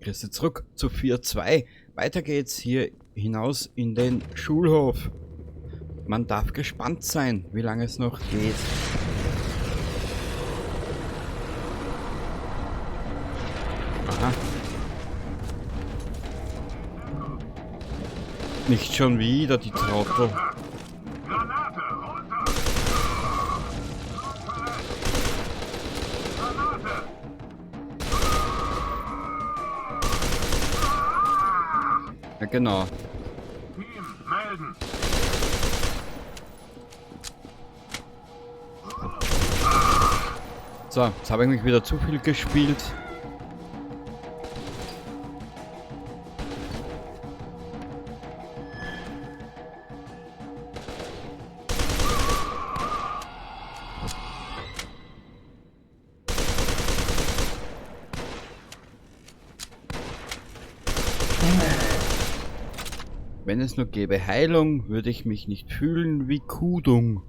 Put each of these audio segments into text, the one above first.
Grüße zurück zu 4.2. Weiter geht's hier hinaus in den Schulhof. Man darf gespannt sein, wie lange es noch geht. Aha. Nicht schon wieder die Trottel. Granate, runter! Granate! Ja, genau. Team, melden! So, jetzt habe ich mich wieder zu viel gespielt. Wenn es nur gäbe Heilung, würde ich mich nicht fühlen wie Kudung.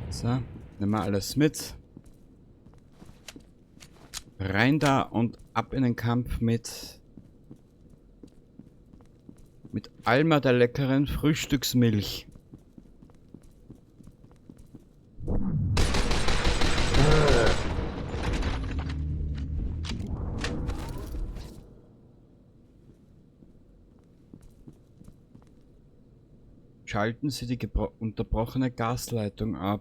So, nehmen wir alles mit. Rein da und ab in den Kampf mit Alma der leckeren Frühstücksmilch. Schalten Sie die unterbrochene Gasleitung ab.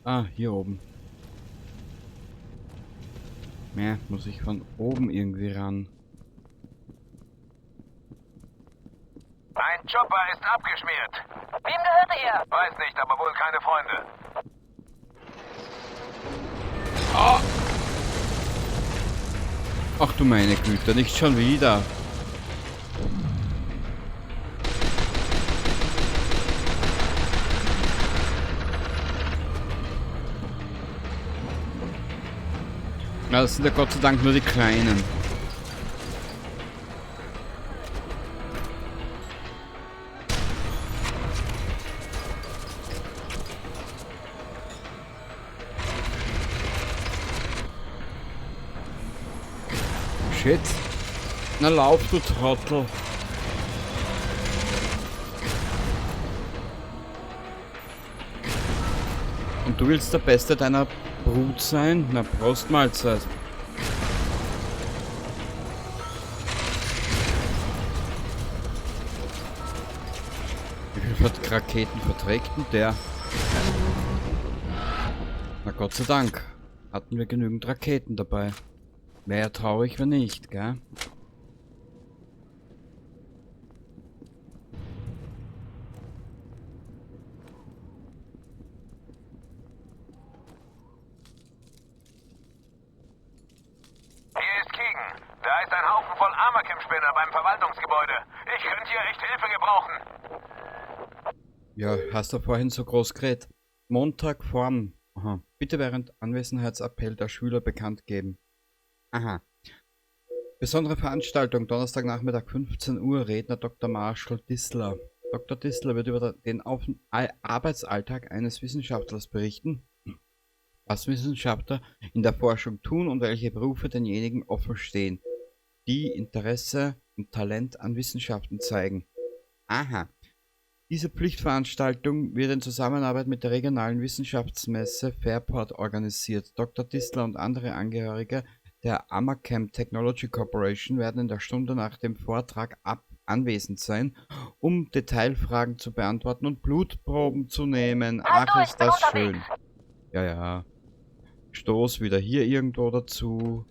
Ah, hier oben. Mehr muss ich von oben irgendwie ran. Ein Chopper ist abgeschmiert. Wem gehörte er? Weiß nicht, aber wohl keine Freunde. Ach du meine Güte, nicht schon wieder. Na, das sind ja Gott sei Dank nur die Kleinen. Shit. Na lauf, du Trottel. Und du willst der Beste deiner Brut sein? Na, Prost Mahlzeit. Wie viele Raketen verträgt denn der? Na Gott sei Dank hatten wir genügend Raketen dabei. Wäre ja traurig, wenn nicht, gell? Hier ist Keegan. Da ist ein Haufen voll Armachem-Spinner beim Verwaltungsgebäude. Ich könnte hier echt Hilfe gebrauchen. Ja, hast du vorhin so groß geredet. Montag vorm. Aha. Bitte während Anwesenheitsappell der Schüler bekannt geben. Aha. Besondere Veranstaltung, Donnerstagnachmittag 15 Uhr, Redner Dr. Marshall Dissler. Dr. Dissler wird über den Arbeitsalltag eines Wissenschaftlers berichten, was Wissenschaftler in der Forschung tun und welche Berufe denjenigen offen stehen, die Interesse und Talent an Wissenschaften zeigen. Aha. Diese Pflichtveranstaltung wird in Zusammenarbeit mit der regionalen Wissenschaftsmesse Fairport organisiert. Dr. Dissler und andere Angehörige der Armacham Technology Corporation werden in der Stunde nach dem Vortrag anwesend sein, um Detailfragen zu beantworten und Blutproben zu nehmen. Halt Ach, durch, ist bin das unterwegs. schön. Ja, ja. Stoß wieder hier irgendwo dazu.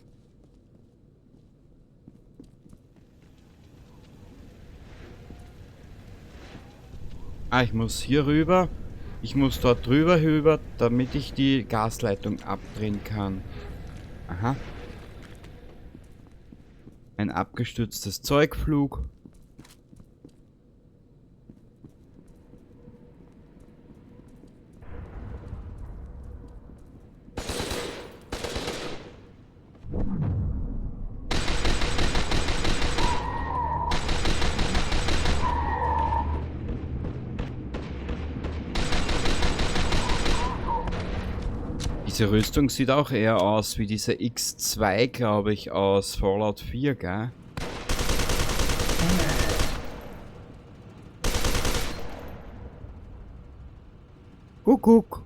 Ah, ich muss hier rüber. Ich muss dort drüber rüber, damit ich die Gasleitung abdrehen kann. Aha. Ein abgestürztes Zeugflug. Diese Rüstung sieht auch eher aus wie diese X2, glaube ich, aus Fallout 4, gell? Kuckuck.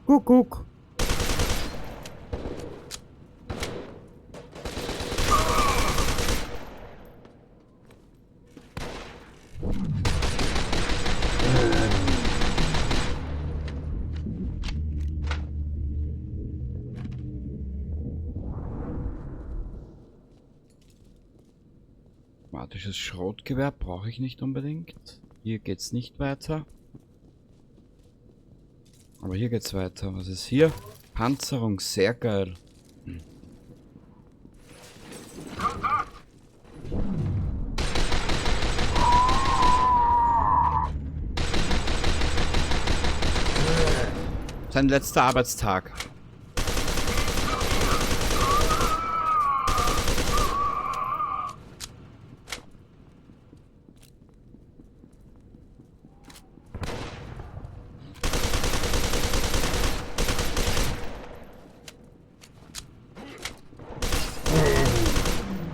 Kuckuck. Automatisches Schrotgewehr brauche ich nicht unbedingt. Hier geht's nicht weiter. Aber hier geht's weiter. Was ist hier? Panzerung, sehr geil. Hm. Sein letzter Arbeitstag.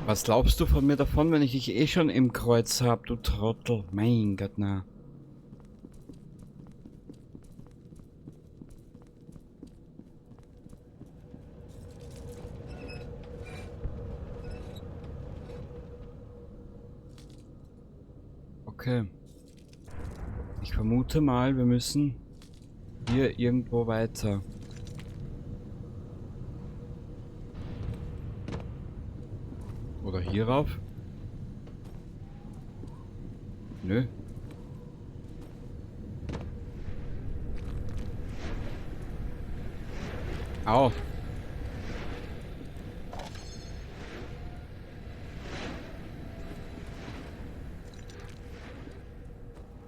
Was glaubst du von mir davon, wenn ich dich eh schon im Kreuz hab, du Trottel? Mein Gott, na. Okay. Ich vermute mal, wir müssen hier irgendwo weiter. Oder hier rauf? Nö. Au.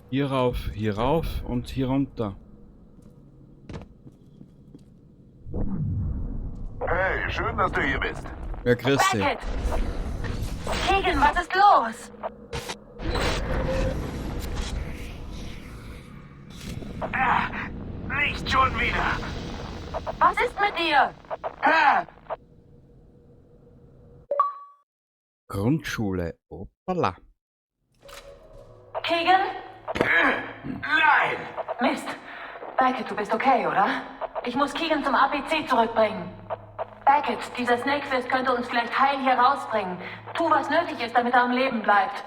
Hier rauf, hier rauf und hier runter. Hey, schön, dass du hier bist. Ja, grüß dich. Keegan, was ist los? Nicht schon wieder. Was ist mit dir? Grundschule. Hoppala. Keegan? Nein! Mist. Beckett, du bist okay, oder? Ich muss Keegan zum APC zurückbringen. Beckett, dieser Snake Fist könnte uns vielleicht heil hier rausbringen. Tu, was nötig ist, damit er am Leben bleibt.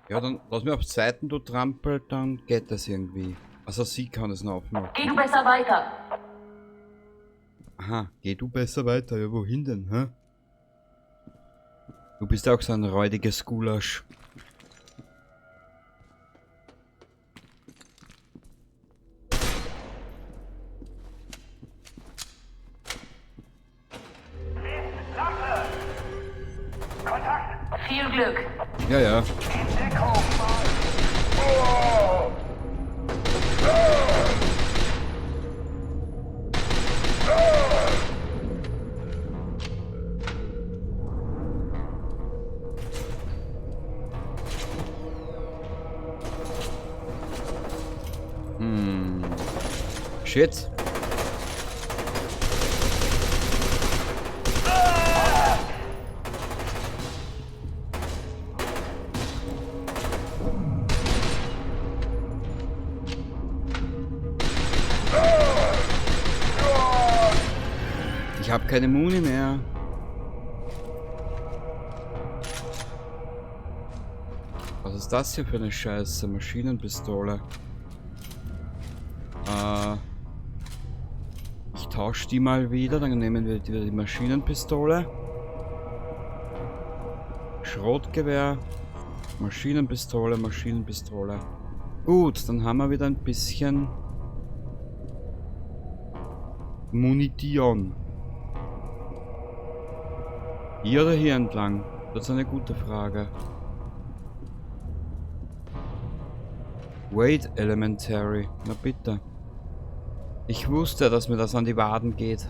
Ja, dann lass mich auf Seiten, du Trampel, dann geht das irgendwie. Also sie kann es noch aufmachen. Geh du besser weiter. Aha, geh du besser weiter. Ja, wohin denn, hä? Du bist auch so ein räudiges Gulasch. Viel Glück. Ja, ja. Shit. Ich habe keine Muni mehr. Was ist das hier für eine Scheiße? Maschinenpistole. Ich tausche die mal wieder, dann nehmen wir wieder die Maschinenpistole. Schrotgewehr. Maschinenpistole, Maschinenpistole. Gut, dann haben wir wieder ein bisschen Munition. Hier oder hier entlang? Das ist eine gute Frage. Wade Elementary. Na bitte. Ich wusste, dass mir das an die Waden geht.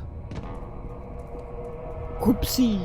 Kupsi!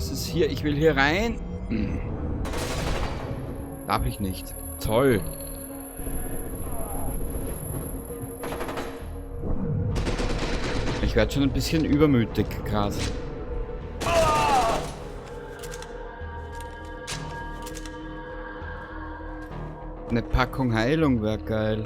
Was ist hier? Ich will hier rein. Darf ich nicht. Toll. Ich werde schon ein bisschen übermütig gerade. Eine Packung Heilung wäre geil.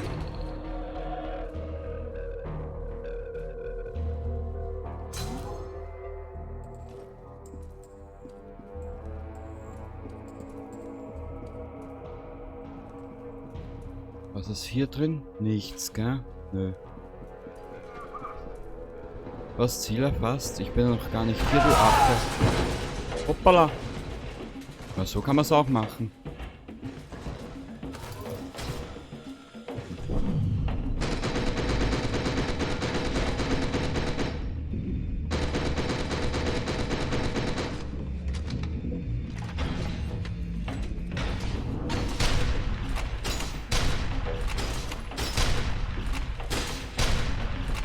Was ist hier drin? Nichts, gell? Nö. Was? Ziel erfasst? Ich bin noch gar nicht hier, du Affe. Hoppala. Na, so kann man es auch machen.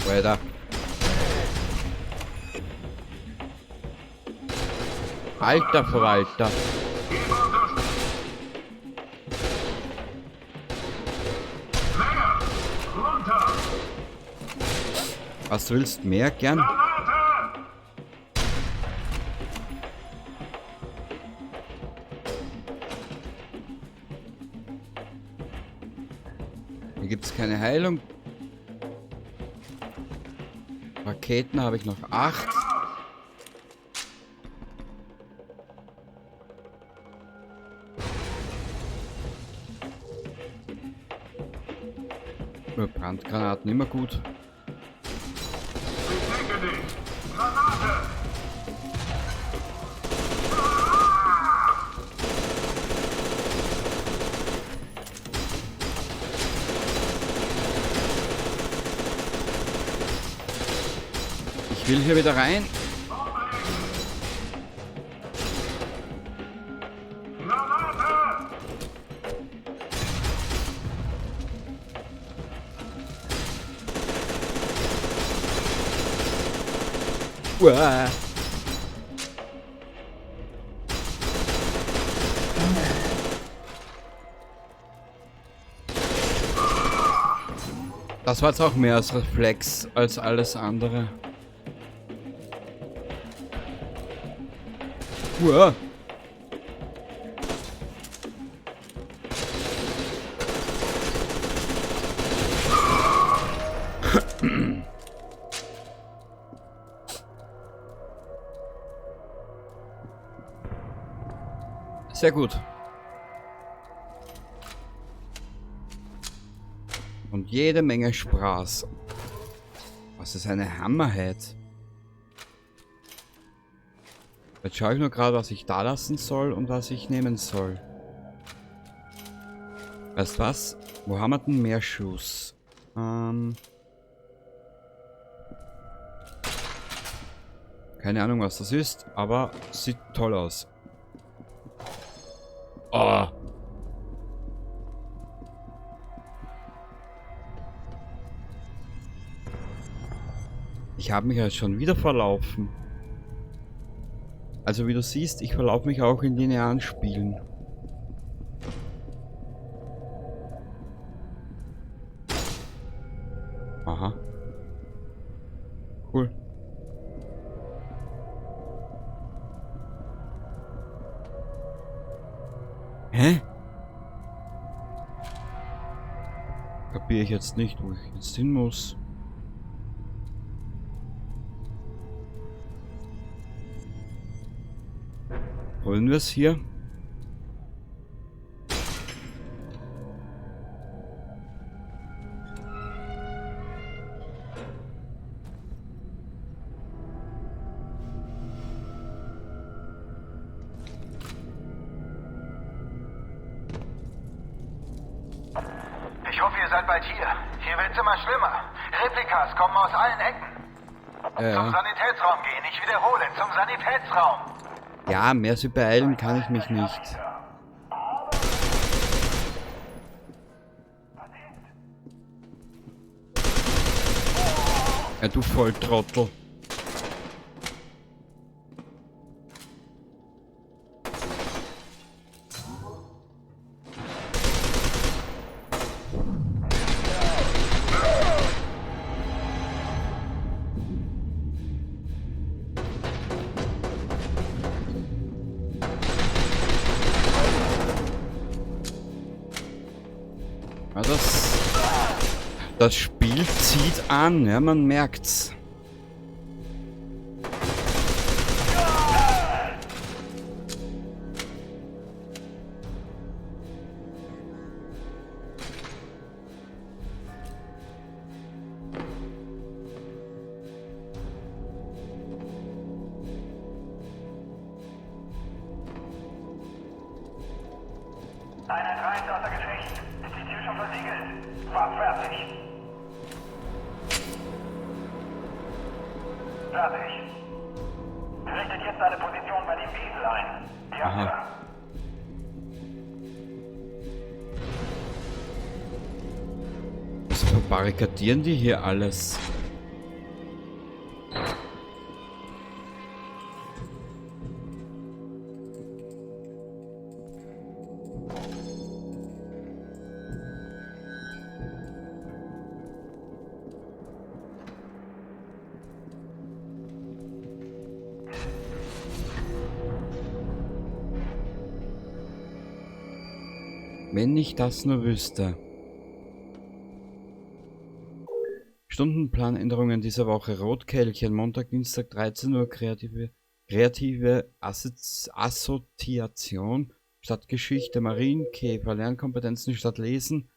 Weiter. Alter Verwalter. Was, du willst mehr? Gern. Hier gibt es keine Heilung. Raketen habe ich noch 8. Brandgranaten immer gut. Ich will hier wieder rein. Uah. Das war jetzt auch mehr als Reflex als alles andere. Uah. Sehr gut. Und jede Menge Spaß. Was ist eine Hammerhead? Jetzt schaue ich nur gerade, was ich da lassen soll und was ich nehmen soll. Weißt was? Wo haben wir denn mehr Schuss? Keine Ahnung, was das ist, aber sieht toll aus. Oh. Ich habe mich ja schon wieder verlaufen. Also wie du siehst, ich verlaufe mich auch in linearen Spielen. Aha. Cool. Hä? Kapiere ich jetzt nicht, wo ich jetzt hin muss. Wollen wir es hier? Ich hoffe, ihr seid bald hier. Hier wird's immer schlimmer. Replikas kommen aus allen Ecken. Ja. Zum Sanitätsraum gehen. Ich wiederhole, zum Sanitätsraum. Ja, mehr zu beeilen kann ich mich nicht. Ja, du Volltrottel. Ja, das Spiel zieht an, ja, man merkt's. Einheit 3 ist außer Gefecht. Ist die Tür schon versiegelt? War fertig. Fertig. Richtet jetzt eine Position bei dem Wiesel ein. Ja, Aha. Sir. Was verbarrikadieren die hier alles? Wenn ich das nur wüsste. Stundenplanänderungen dieser Woche. Rotkehlchen, Montag, Dienstag, 13 Uhr, kreative Assoziation statt Geschichte, Marienkäfer, Lernkompetenzen statt Lesen.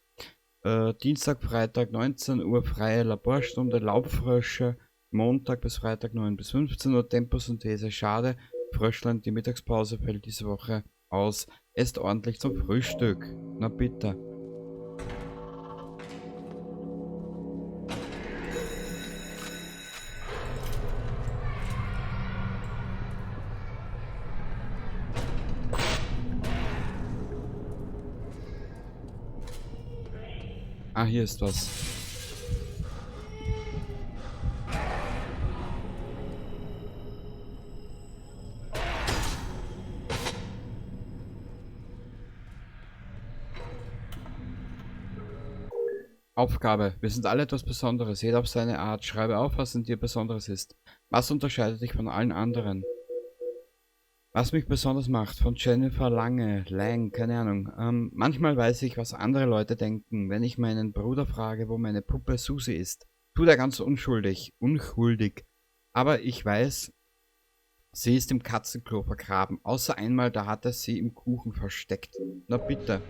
Dienstag, Freitag, 19 Uhr, freie Laborstunde, Laubfrösche, Montag bis Freitag, 9 bis 15 Uhr, Temposynthese, schade, Fröschlein, die Mittagspause fällt diese Woche aus. Esst ordentlich zum Frühstück. Na bitte. Ah, hier ist was. Aufgabe. Wir sind alle etwas Besonderes, jeder auf seine Art. Schreibe auf, was in dir Besonderes ist. Was unterscheidet dich von allen anderen? Was mich besonders macht, von Jennifer Lange, Lang, keine Ahnung. Manchmal weiß ich, was andere Leute denken, wenn ich meinen Bruder frage, wo meine Puppe Susi ist. Tut er ganz unschuldig, unschuldig. Aber ich weiß, sie ist im Katzenklo vergraben. Außer einmal, da hat er sie im Kuchen versteckt. Na bitte.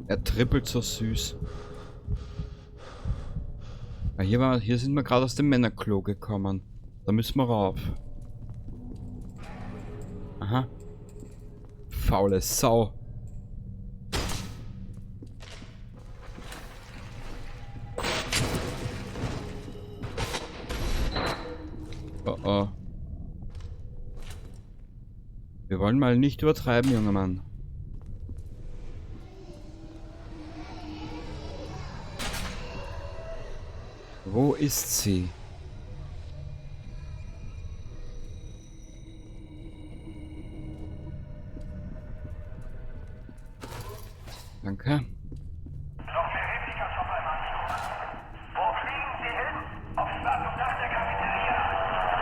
Er trippelt so süß. Ah, hier sind wir gerade aus dem Männerklo gekommen. Da müssen wir rauf. Aha. Faule Sau. Oh oh. Wir wollen mal nicht übertreiben, junger Mann. Wo ist sie? Danke. Noch mehr Replika-Chopper im Anflug. Wo fliegen sie hin? Offenbar zum Dach der Cafeteria.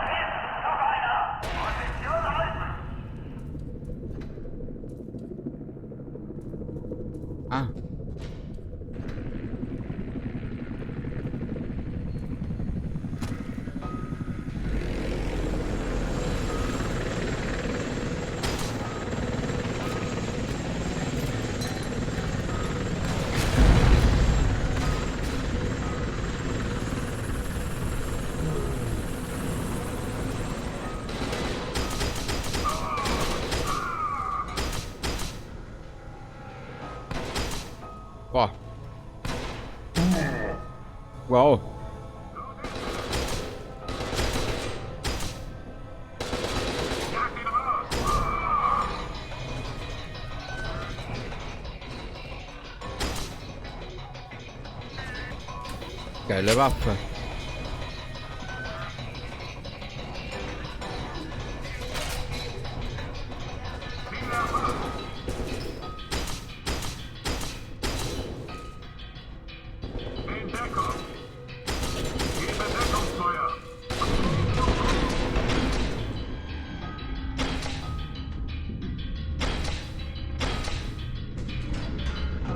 Mist, noch einer! Position halten! Ah. Boah. Wow. Geile Waffe.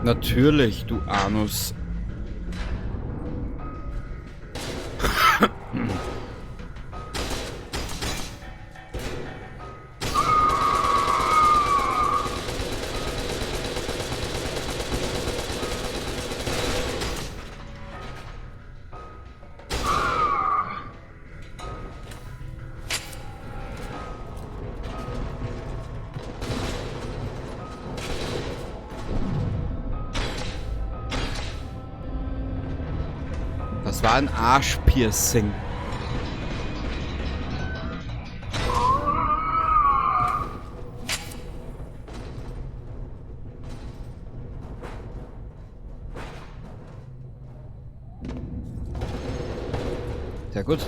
Natürlich, du Anus. Das war ein Arschpiercing. Sehr gut.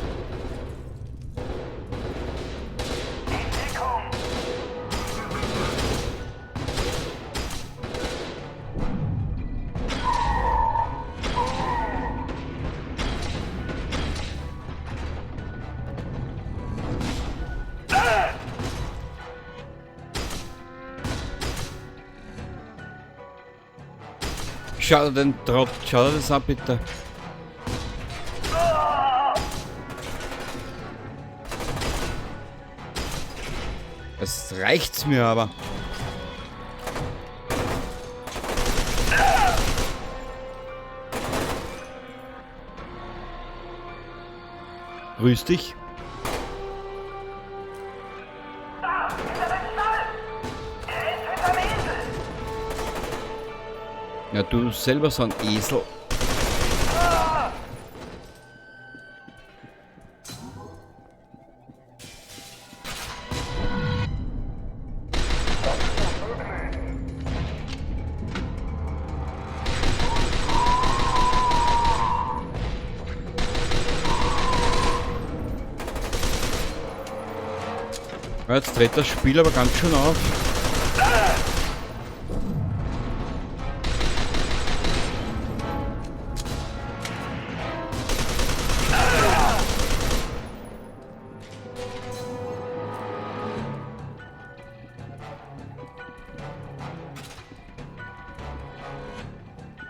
Schau dir den Trott, schau dir das an, bitte. Es reicht's mir aber. Grüß dich. Ja, du selber so ein Esel. Ja, jetzt dreht das Spiel aber ganz schön auf.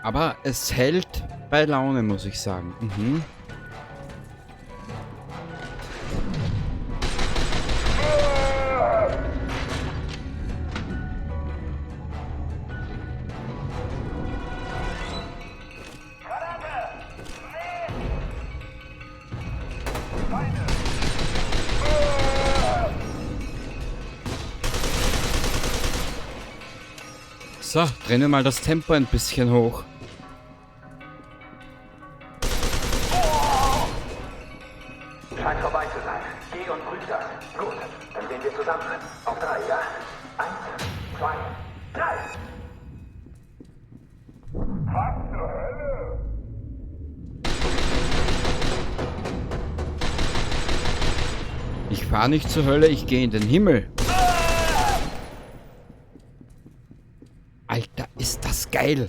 Aber es hält bei Laune, muss ich sagen. Mhm. So, drehen wir mal das Tempo ein bisschen hoch. Scheint vorbei zu sein. Geh und prüf das. Gut, dann sehen wir zusammen. Auf 3, ja? 1, 2, 3. Was zur Hölle? Ich fahre nicht zur Hölle, ich gehe in den Himmel. Alter, ist das geil.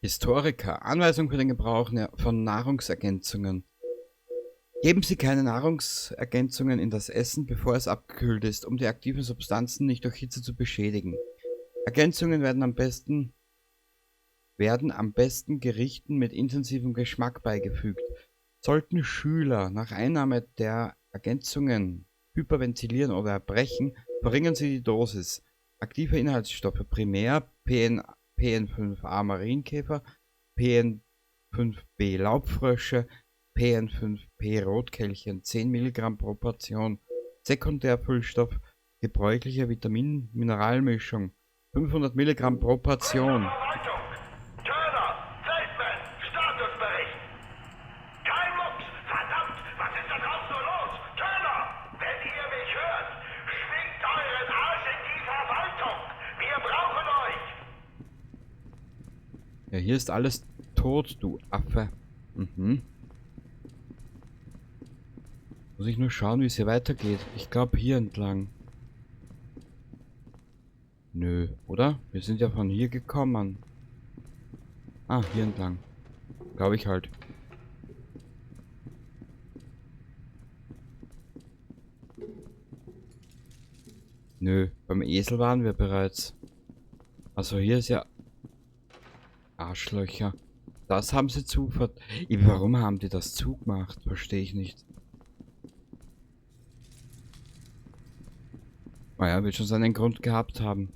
Historiker. Anweisung für den Gebrauch von Nahrungsergänzungen. Geben Sie keine Nahrungsergänzungen in das Essen, bevor es abgekühlt ist, um die aktiven Substanzen nicht durch Hitze zu beschädigen. Ergänzungen werden am besten Gerichten mit intensivem Geschmack beigefügt. Sollten Schüler nach Einnahme der Ergänzungen hyperventilieren oder erbrechen, verringern sie die Dosis. Aktive Inhaltsstoffe primär PN5A Marienkäfer, PN5B Laubfrösche, PN5P Rotkehlchen, 10 Milligramm pro Portion, Sekundärfüllstoff, gebräuchliche Vitamin-Mineralmischung, 500 Milligramm pro Portion. Turner, Feldman, Statusbericht. Kein Mucks, verdammt, was ist da draußen nur los? Turner, wenn ihr mich hört, schwingt euren Arsch in die Verwaltung. Wir brauchen euch. Ja, hier ist alles tot, du Affe. Mhm. Muss ich nur schauen, wie es hier weitergeht. Ich glaube hier entlang. Nö, oder? Wir sind ja von hier gekommen. Ah, hier entlang. Glaube ich halt. Nö, beim Esel waren wir bereits. Also hier ist ja... Arschlöcher. Das haben sie zu... Warum haben die das zugemacht? Verstehe ich nicht. Naja, wird schon seinen Grund gehabt haben.